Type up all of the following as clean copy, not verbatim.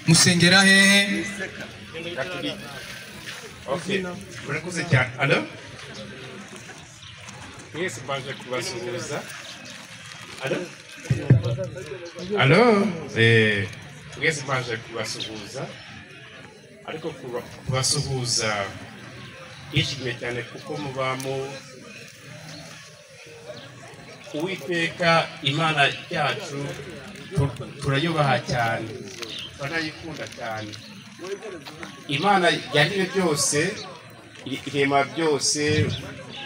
Musengera hehe? Okay, murakoze cyane. Alo? Mwese mbanje kubasuhuza. Alo? Alo? Mwese mbanje kubasuhuza. Ariko kubasuhuza yishimye cyane kuko mubamo Uwiteka Imana yacu turayubaha cyane, turanayikunda cyane. Imana yaremye byose, irema byose,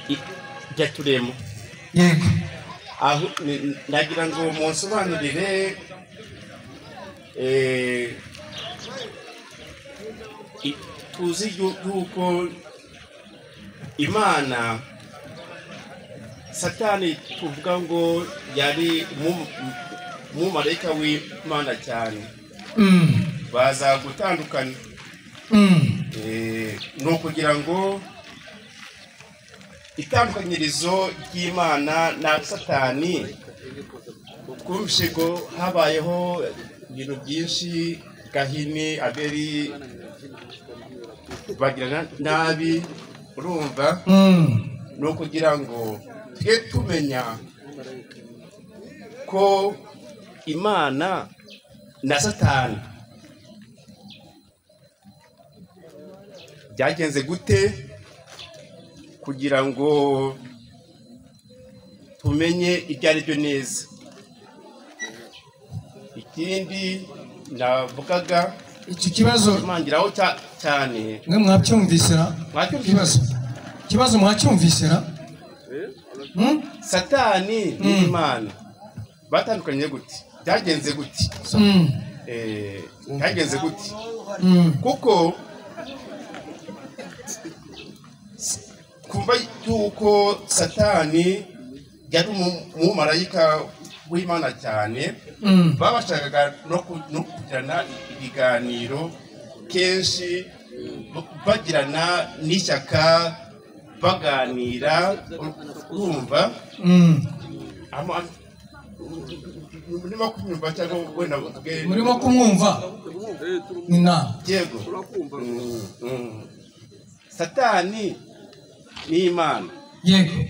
ijya. Yego. Aho ndagira ngo munsobanurire tuzi yuko Imana Satani tuvuga ngo yari umumarayika w'Imana cyane. Baza gutandukana. No kugira ngo itandukanyirizo ry'Imana na Satani, twumvise ko habayeho ibintu byinshi, Gahini, Abeli bagirana nabi, urumva? No kugira ngo twe tumenya ko Imana na Satani byagenze gute kugira ngo tumenye ibyo ari byo neza. Ikindi navugaga iki kibazo mangiraho cyane, mwe mwabyumvisera? Ikibazo mwacyumvisera? Satani n'Imana batandukanye gute? Byagenze gute? Byagenze gute? Kuko kumva yuko Satani yari umumarayika w'Imana cyane, babashakaga no kugirana ibiganiro kenshi, bagirana n'ishyaka, baganira, urumva? Murimo kumwumva cyangwa wenda murimo kumwumva? Ni na yego. Satani n'Imana. Yego.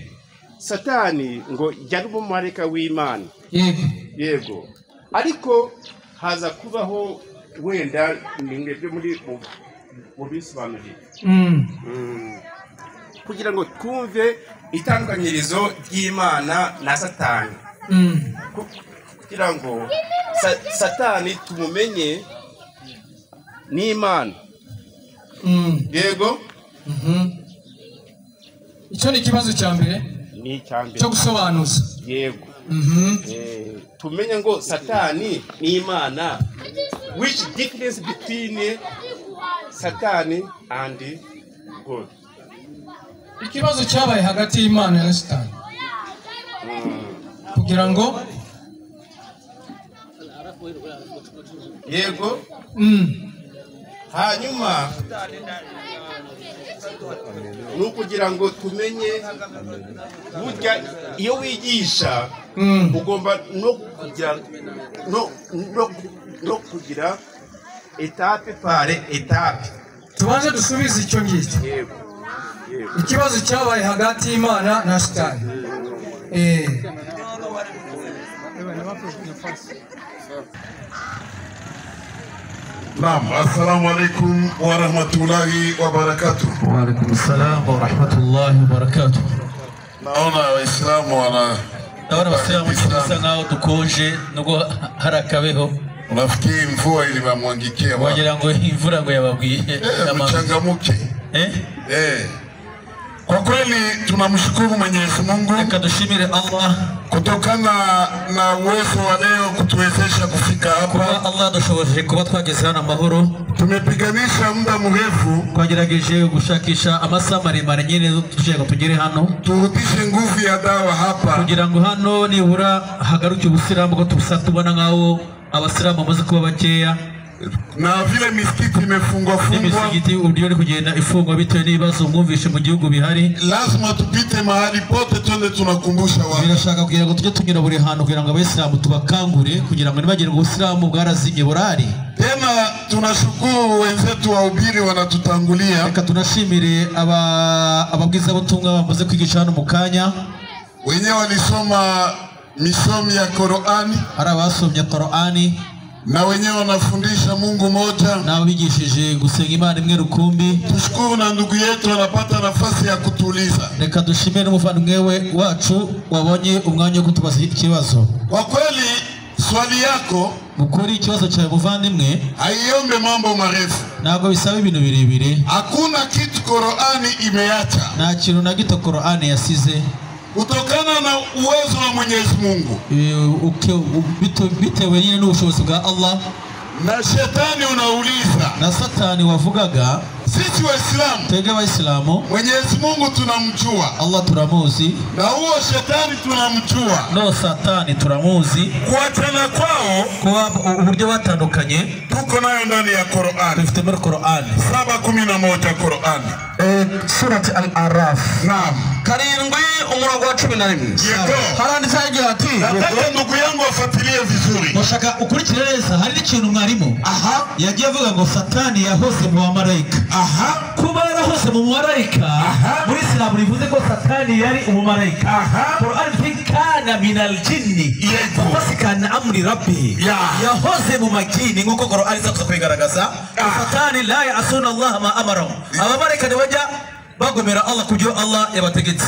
Satani ngo yari umumarayika w'Imana. Yego. Yego. Ariko haza kubaho wenda nimwe byo muri mu bisobanurire. Kugira ngo twumve itandukanyirizo ry'Imana na Satani. Kugira ngo Satani tumumenye n'Imana. Yego. Icyo ni ikibazo cya mbere ni icyambere cyo gusobanuza. Yego. Tumenye ngo Satani n'Imana, which difference between Satani and God. Ikibazo cyabaye hagati y'Imana na Satani kugira ngo yego. Hanyuma ni ukugira ngo tumenye burya iyo wigisha ugomba no kugira no kugira etape pare etape. Tubanze dusubize icyo ngicyo. Yego. Ikibazo cyabaye hagati y'Imana na Satani. Naam, assalamu alaikum wa rahmatullahi wa barakatuh. Wa alaikum salam wa rahmatullahi wa barakatuh. Naona Waislamu wana naona Waislamu tusa nao dukonje nubwo harakabeho. Unafikiri mvua ilibamwangikia? Wagira ngo imvura ngo yababwiye mchangamuke. Kwa kweli tunamshukuru Mwenyezi Mungu Reka dushimire Allah kutokana na uwezo wa leo kutuwezesha kufika hapa. Kuba Allah dushoboje kuba twageze hano amahoro. Tumepiganisha muda mrefu, twagerageje gushakisha amasaha maremare nyine dushaka tugere hano, turudishe nguvu ya dawa hapa kugira ngo hano nibura hagaruke ubusilamu ko tubusa tubona nkaho abasilamu bamaze kuba bakeya. Na vile misikiti imefungwa fungwa, misikiti uburyo kugenda ifungwa bitewe n'ibibazo mwumvishe mu gihugu bihari. Lazima tupite mahali pote twende tunakumbusha watu. Birashaka kugira ngo tujye tunyura buri hantu kugira ngo abayisilamu tubakangure kugira ngo ntibagire ngo ubusilamu bwarazimye burari. Tena tunashukuru wenzetu wahubiri wanatutangulia. Reka tunashimire ababwizabutumwa bamaze kwigisha hano mu kanya. Wenyewe walisoma misomi ya Qur'ani, ari abasomye Qur'ani, na wenyewe wanafundisha Mungu moja, na bigishije gusenga Imana imwe rukumbi. Tushukuru na ndugu yetu anapata nafasi ya kutuliza. Reka dushimire n'umuvandimwe we wacu wabonye umwanya wo kutubaza ikibazo. Kwa kweli swali yako mukuri ikibazo cyawe muvandimwe haiombe mambo marefu, ntabwo bisaba ibintu birebire. Hakuna kitu Qur'ani imeacha, nta kintu na gito Qur'ani yasize kutokana na uwezo wa Mwenyezi Mungu, bitewe nyine n'ubushobozi bwa Allah. Na shetani unauliza, na satani wavugaga, sisi Waislamu, twebwe Abayisilamu, Mwenyezi Mungu tunamjua, Allah turamuzi, na huo shetani tunamjua, no satani turamuzi. Kuachana kwao, kuba uburyo batandukanye, tuko nayo ndani ya Qur'an. Dufite muri Qur'an 7:11 Qur'an, Surat Al-Araf. Naam, 7 umurongo wa 11. Yego, haranditse agira ati, nataka ndugu yangu afuatilie vizuri, mushaka ukurikire neza. Hari n'ikintu mwarimu yagiye avuga ngo satani yahoze mu bamarayika. Kuba yarahoze mu bamarayika muri Islam bivuze ko satani yari umumarayika. Qur'an ivuga kana minal jinni fasika an amri rabbi, yahoze mu majini nkuko Qur'an iza kubigaragaza. Satani la ya'suna Allah ma amarahum, abamarayika ntibajya bagomera Allah kubyo Allah yabategetse.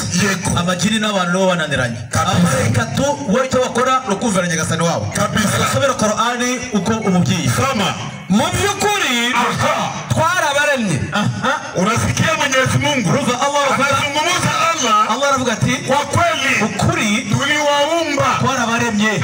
Amajini n'abantu nibo bananiranye. Abamarayika tu wowe icyo bakora ni ukumvira Nyagasani wabo. Basomera Qur'ani uko umubyiye. Mu by'ukuri twarabaremye. Unasikia Mwenyezi Mungu anazungumza, Allah aravuga ati kwa kweli ukuri tuliwaumba, twarabaremye,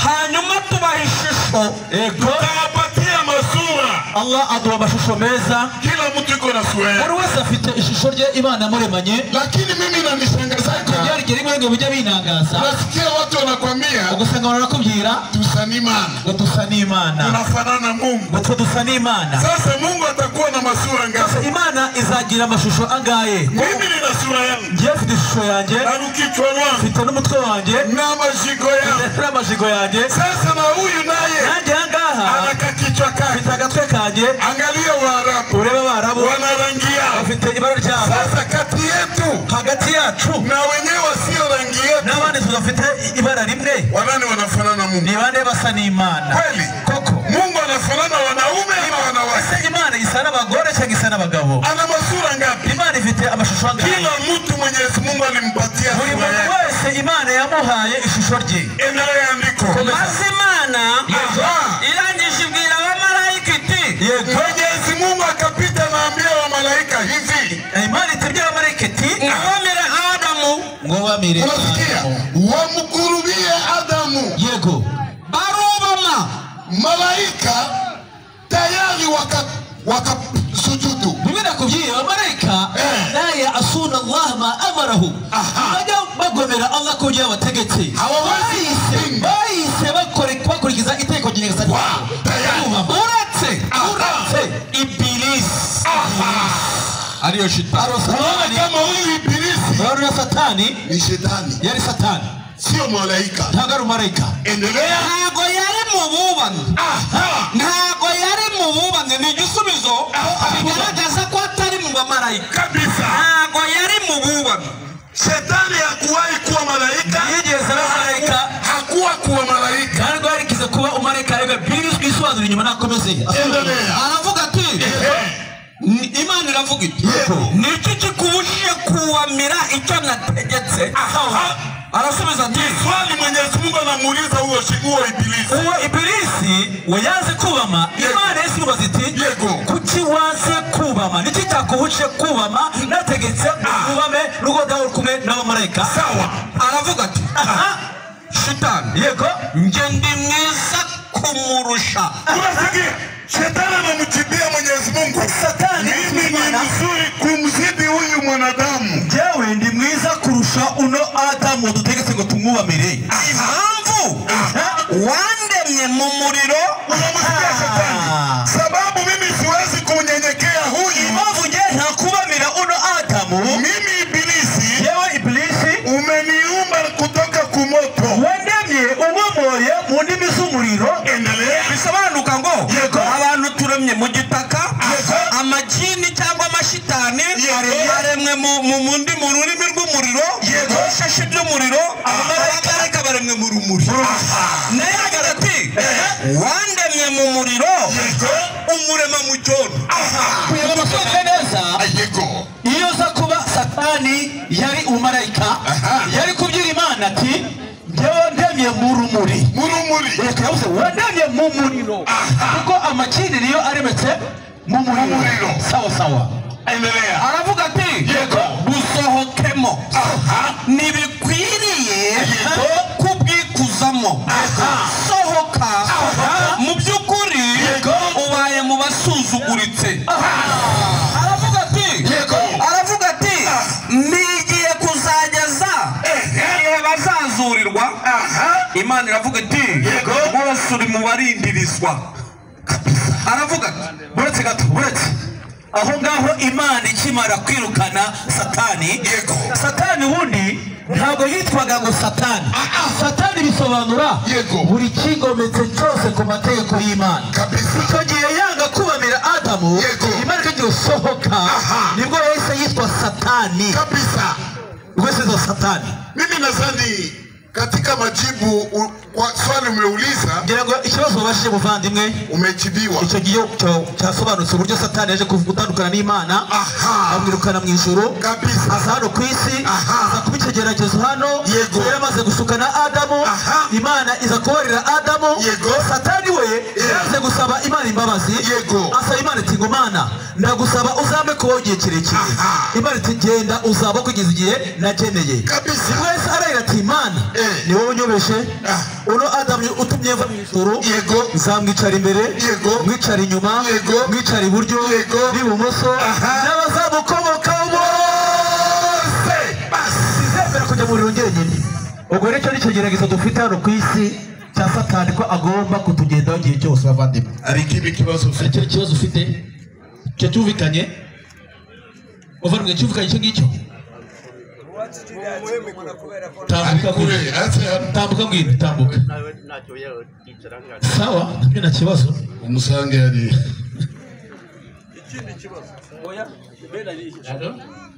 hanyuma tubaha ishusho, tukawapatia masura. Allah aduha amashusho meza, kila mtu iko na sura yake, buri wese afite ishusho rye Imana yamuremanye. Lakini mimi nanishangaza byari rimwe ngo bijya binangaza. Unasikia watu wanakwambia, ugasanga barakubwira tusa n'Imana, ngo tusa n'Imana, tunafanana Mungu, ngo tusa n'Imana. Sasa Mungu atakuwa na masura ngapi? Imana izagira amashusho angahe? Mimi nina sura yangu, ngiye mfite ishusho yanjye, na kichwa wangu, mfite n'umutwe wanjye, na majigo yangu, n'amajigo yanjye. Sasa na huyu naye nanjye ahangaha anaka kichwa kake, mfite agatwe kanjye. Angalia Waarabu, urebe Abarabu wana rangi yao, bafite ibara ryabo. Sasa kati yetu, hagati yacu na wenyewe wasio rangi yetu, n'abandi tudafite ibara rimwe, wanani wanafanana Mungu? Ni bande basa n'Imana kweli? Koko Mungu anafanana wanaume ama wanawake? Ese Imana isa n'abagore cyangwa isa n'abagabo? Ana masura ngapi? Imana ifite amashusho angahe? Kila mtu Mwenyezi Mungu alimpatia buri sura muntu yake. wese Imana yamuhaye ishusho rye. Endelea andiko. Maze Imana irangije ibwira abamarayika iti, Mwenyezi Mungu akapita naambia wa malaika hivi, Imana itibwira abamarayika iti, mwomere Adamu, mwomere Unasikia? Wamkurubie Adamu. Yego, barubama malaika tayari wakasujudu. Bimwe nakubwiye abamarayika la ya'suna Allah ma amarahu, bajya bagomera Allah kubyo yabategetse. Bahise bakurikiza itegeko rya Nyagasani. Uretse Ibilisi ariyo shitani. Unaona kama huyu Ibilisi Unaona satani ni shetani, yari satani, sio malaika, ntabwo ari umumarayika. Endelea. Ntabwo yari mu bubamyi, ntabwo yari mu bubamyi. Ni igisubizo kigaragaza ko atari mu bamarayika kabisa. Ntabwo yari mu bubamyi. Shetani hakuwahi kuwa malaika, yigeze aba malaika, hakuwa kuwa malaika, ntabwo yarikize kuba umumarayika. Reka Bibiliya isobanura inyuma nakomeze. Endelea. Aravuga ati, Imana iravuga iti, niki kikubujije kuwamira icyo nategetse? Arasubiza ati, swali Mwenyezi Mungu anamuuliza huo Ibilisi. Uwo Ibilisi we yanze kubama. Imana yasubiza iti, kuki wanze kubama? Niki cyakubujije kubama? Nategetse ubame rugo dawe kumwe n'abamarayika. Sawa. Aravuga ati, shitani, yego, nge ndi mwiza kumurusha. Unasikia? Shetani anamjibia Mwenyezi Mungu, Satani, mimi ni mzuri kumzidi huyu mwanadamu. Jewe ndi mwiza kurusha uno Adamu dutegetse ngo tumwubamire. Impamvu wandemye mu muriro. Unamsikia shetani? Sababu mimi siwezi kunyenyekea huyu. Impamvu nje ntakubamira uno Adamu. Mimi Ibilisi, jewe Ibilisi, umeniumba kutoka kumoto. Wandemye unkomoye mu ndimi z'umuriro. Endelea. Bisobanuka ngo Yego. Abantu Amashitani aremwe mu ndi mu rurimi rw'umuriro, ishashi ry'umuriro, abamarayika baremwe mu rumuri. Naye agira ati wandemye mu muriro umurema mu cyondo. Kugira ngo twumve neza, iyo uza kuba Satani yari umumarayika yari kubwira Imana ati njyewe ndemye mu rumuri, reka yavuze wandemye mu muriro, kuko amakini niyo aremetse mu muriro. Sawa sawa. Aravuga ati gusohokemo ntibikwiriye kubwikuzamo, sohoka mu by'ukuri ubaye mu basuzuguritse. Aravuga ati nigiye kuzageza igihe bazazurirwa. Imana iravuga iti bose uri mu barindirizwa. Aravuga ati buretse gato, buretse aho ngaho Imana ikimara kwirukana Satani. Satani ubundi ntabwo yitwaga ngo Satani. Satani bisobanura buri kigometse cyose ku mategeko y'Imana. Icyo gihe yanga kubamira Adamu, Imana ikagira sohoka, nibwo yahise yitwa Satani kabisa. Rwose zo Satani. Mimi nadhani katika majibu kwa swali umeuliza, ngira ngo ikibazo ubashije muvandimwe umejibiwa. Icyo gihe cyasobanutse uburyo Satani yaje gutandukana n'Imana, amwirukana mu ijuru kabisa, aza hano ku isi, aza kuba ikigeragezo hano. Yari amaze gushukana Adamu, Imana iza kubarira Adamu. Satani we yaje gusaba Imana imbabazi, asaba Imana iti ngo Mana ndagusaba uzampe kubaho igihe kirekire. Imana iti genda uzaba kugeza igihe nageneye. Wese arahira ati Imana ni wowe unyobeshe, uno Adamu utumye mva mu ijuru nzamwicara imbere, mwicara inyuma, mwicara iburyo n'ibumoso, n'abazamukomokaho bose sizemera kujya mu muriro njyenyine. Ubwo rero nicyo kigeragezo dufite hano ku isi cya Satani, ko agomba kutugendaho igihe cyose bavandimwe. Hari ikindi kibazo ufite? Ikibazo ufite cyo cyumvikanye muvandimwe, cyumvikanye icyo ngicyo. Tambuka ngwino, tambuka. Sawa, ntabyo nta kibazo. Umusange yari. Ikindi kibazo. Oya, bena ni. Allo?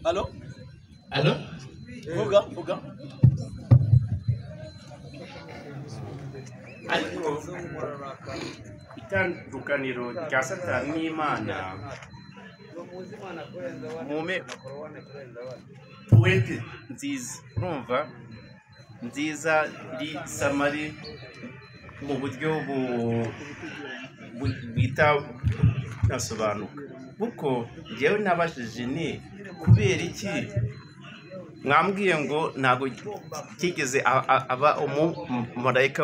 Allo? Allo? Vuga, vuga. Ariko itandukaniro rya Satani n'Imana mume poete nziza, urumva nziza iri samari mu buryo bwita nasobanuka, kuko njyewe nabajije ni kubera iki mwambwiye ngo ntabwo kigeze aba umumarayika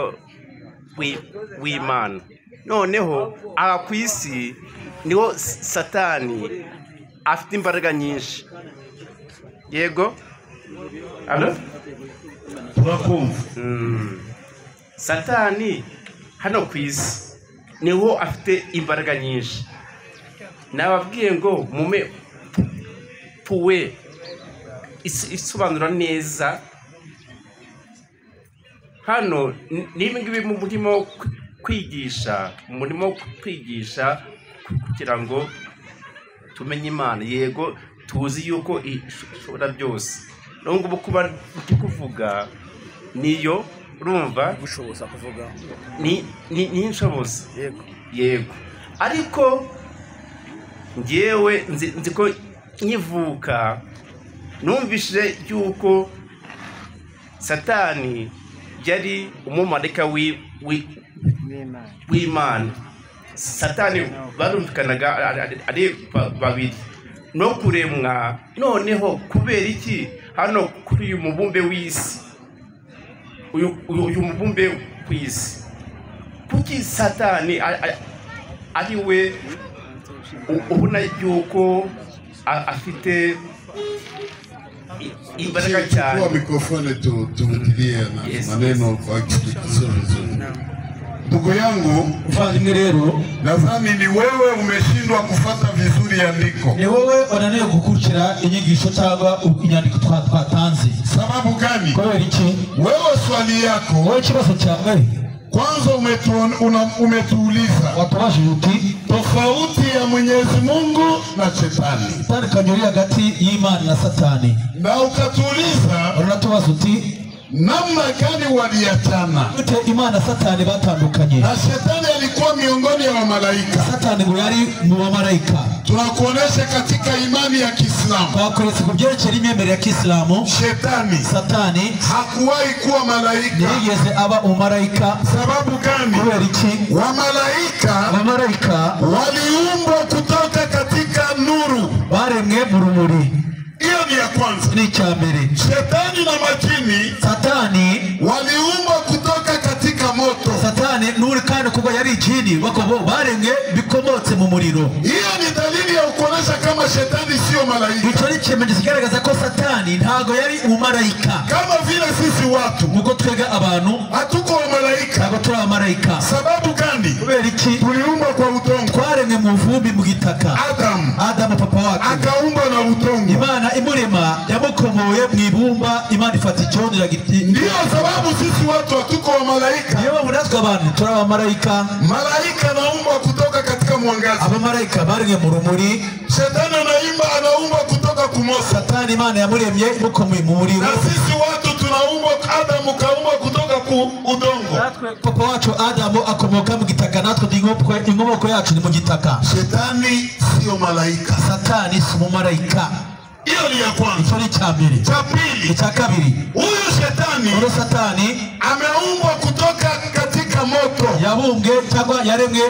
w'Imana, noneho aba ku isi niho Satani afite imbaraga nyinshi. Yego, allo, turakumva. Satani hano ku isi niho afite imbaraga nyinshi. Nababwiye ngo mume puwe isobanura neza hano niba ngibi murimo kwigisha, murimo kwigisha kugira ngo tumenye Imana. Yego tuzi yuko ishobora byose, nubwo kuba ndi kuvuga niyo urumva gushoboza kuvuga ni inshoboza. Yego, ariko njyewe nzi ko nkivuka numvise yuko Satani yari umumarayika w'Imana. Satani barumvikanaga ari babiri no kuremwa. Noneho kubera iki hano kuri uyu mubumbe w'isi, uyu mubumbe w'isi, kuki Satani ari we ubona yuko afite imbaraga cyane? Kwa mikrofone tumtilie na maneno kwa sio vizuri. Ndugu yangu, muvandimwe rero, nadhani ni wewe umeshindwa kufata vizuri andiko. Ni wowe unaniwe gukurikira inyigisho cyangwa inyandiko twatanze. Sababu gani? Kubera iki? Wewe swali yako, wewe ikibazo cyawe kwanza umetuuliza watubajije uti tofauti ya Mwenyezi Mungu na na shetani. Itandukaniro riri hagati y'Imana na Satani. Na ukatuuliza, Uranatubaza uti namna gani waliachana? Gute Imana Satani batandukanye? Na shetani alikuwa miongoni ya wamalaika. Satani ngo yari mu bamarayika. Tunakuonesha katika imani ya Kiislamu. Twakoretse ku byerekeye imyemerere ya Kisilamu. Shetani Satani hakuwahi kuwa malaika. Ntiyigeze aba umumarayika. Sababu gani? Kubera iki? Wamalaika Abamarayika waliumbwa kutoka katika nuru. Baremwe mu rumuri. Hiyo ni ya kwanza. Ni icya mbere. Shetani na majini Satani waliumbwa kutoka katika moto. Satani nuri kandi kuko yari ijini bakobo baremwe bikomotse mu muriro. Hiyo ni dalili ya kuonesha kama shetani sio malaika. Icyo ni ikimenyetso kigaragaza ko Satani ntago yari umumarayika. Kama vile sisi watu nkuko twega abantu hatuko wamalaika. Ntago turi abamarayika. Sababu gani? Kubera iki? Tuliumbwa kwa udongo. Twaremwe mu vumbi mu gitaka. Adamu papa wacu akaumbwa na udongo. Imana imurema yamukomoye mu ibumba, Imana ifata icyondo iragiti. Ndiyo sababu sisi watu hatuko wamalaika. Niyo mpamvu natwe abantu turi abamarayika. Malaika anaumbwa kutoka katika mwangaza. Abamarayika baremwe mu rumuri. Shetani anaumbwa kutoka kumoto. Satani Imana yamuremye imukomoye mu muriro. Na sisi watu tunaumbwa, Adamu kaumbwa kutoka ku udongo. Natwe papa wacu Adamu akomoka mu gitaka, natwe inkomoko yacu ni mu gitaka. Shetani sio malaika. Satani si umumarayika. Hiyo ni ya kwanza. Icyo ni icya mbere. Cha pili. Icya kabiri. Huyu shetani, uno Satani ameumbwa kutoka katika moto. Yabumbwe cyangwa yaremwe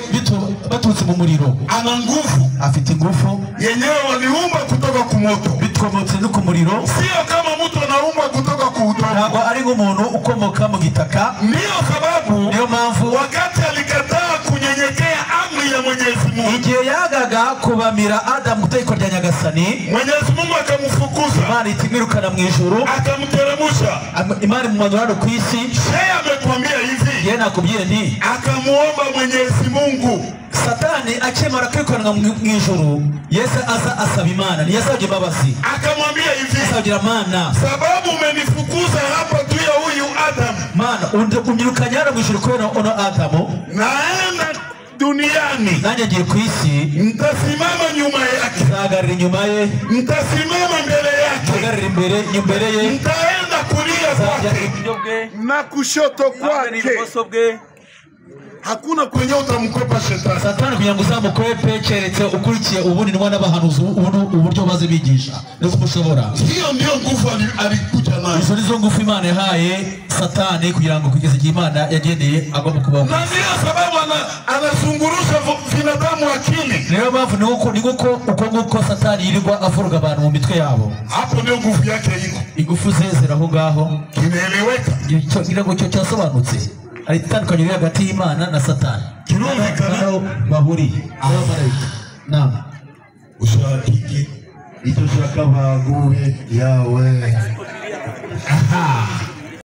baturutse mu muriro. Ana nguvu. Afite ingufu. Yenyewe waliumbwa kutoka ku moto. Bikomotse no ku muriro. Sio kama mtu anaumbwa kutoka ku udongo. Ntabwo ari nk'umuntu ukomoka mu gitaka. Ndiyo sababu, niyo mpamvu wakati alikataa kunyenyekea amri ya Mwenyezi Mungu, igihe yagaga kubamira Adamu ku itegeko rya Nyagasani, Mwenyezi Mungu akamfukuza. Imana itimwirukana mu ijuru, akamteremsha. Imana imumanura hano ku isi. Yeye amekwambia hivi, yeye nakubwiye nti, akamuomba Mwenyezi Mungu. Satani akimara kwirukanwa mu ijuru, Yesu aza asaba Imana, ntiyasabye imbabazi. Akamwambia hivi, asabira Mana, sababu umenifukuza hapa tu ya huyu Adamu, Mana unyirukanye hano mu ijuru kubera ono Adamu, naenda duniani, nanjye ngiye ku isi, nitasimama nyuma yake, nzahagarara inyuma ye, nitasimama mbele yake, nzahagarara imbere ye, nitaenda kulia kwake na kushoto kwake. Hakuna kwenye utamkwepa shetani. Satani kugira ngo uzamukwepe keretse ukurikiye ubundi nwa n'abahanuzi uburyo baze bigisha niko mushobora. Hiyo ndio nguvu alikuja nayo. Izo nizo ngufu Imana yahaye Satani kugira ngo kugeza igihe Imana yagendeye agomba kubaho. Na ndio sababu anazungurusha binadamu akili. Niyo mpamvu ni uko nguko Satani yirirwa avuruga abantu mu mitwe yabo. Hapo ndio nguvu yake iko. Ingufu ze ziraho ngaho. Kimeeleweka. Icyo ngira ngo cyo cyasobanutse. Hari itandukaniro riri hagati y'Imana na Satani. Kirumvikana aho bahuriye. Abamarayika. Naam. Ushaka iki? Icyo ushaka baguhe yawe. Aha.